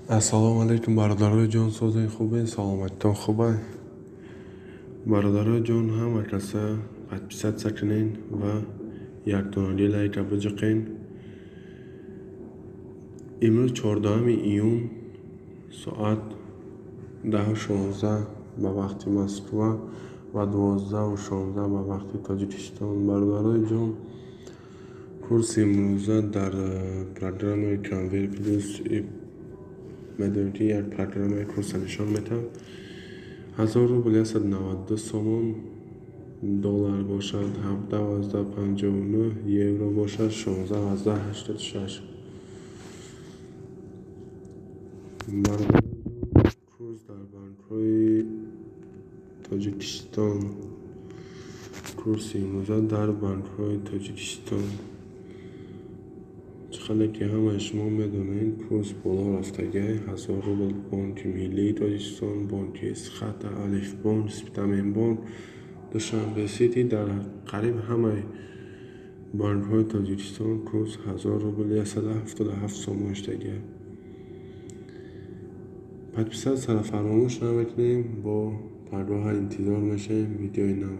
Ассалому алайкум, бародарои ҷон, созен, хубен, саломатитон хубай? Бародарои ҷон, ҳама каса подписаться кунен ва якдонагӣ лайка биҷиқен. Имрӯз 14 июн, соат 10:16 ба вақти Москва ва 12:16 ба вақти Тоҷикистон. Бародарои ҷон, курси имрӯза дар программаи Конвейер Плюс, медонед, ки як программаи курса нишон медиҳам. 1000 рубл 192 сомон, доллар бошад 17,59, евро бошад 16,86. Бародарои ҷон, курс дар банкҳои Тоҷикистон, курси имрӯза дар банкҳои Тоҷикистон. Чӣ қадре ки ҳамаи шумо медонед, курс боло рафтагиай. 1000 рубл Бонки Миллии Тоҷикистон, Бонки Эсхата, Алифбонк, Спитаменбонк, Душанбе Сити, дар қариб ҳамаи банкҳои Тоҷикистон курс 1000 рубл 177 сомон шудагиай. Подписаться ро фаромӯш намекунем, бо пагоҳа интизор мешавем видеои нав.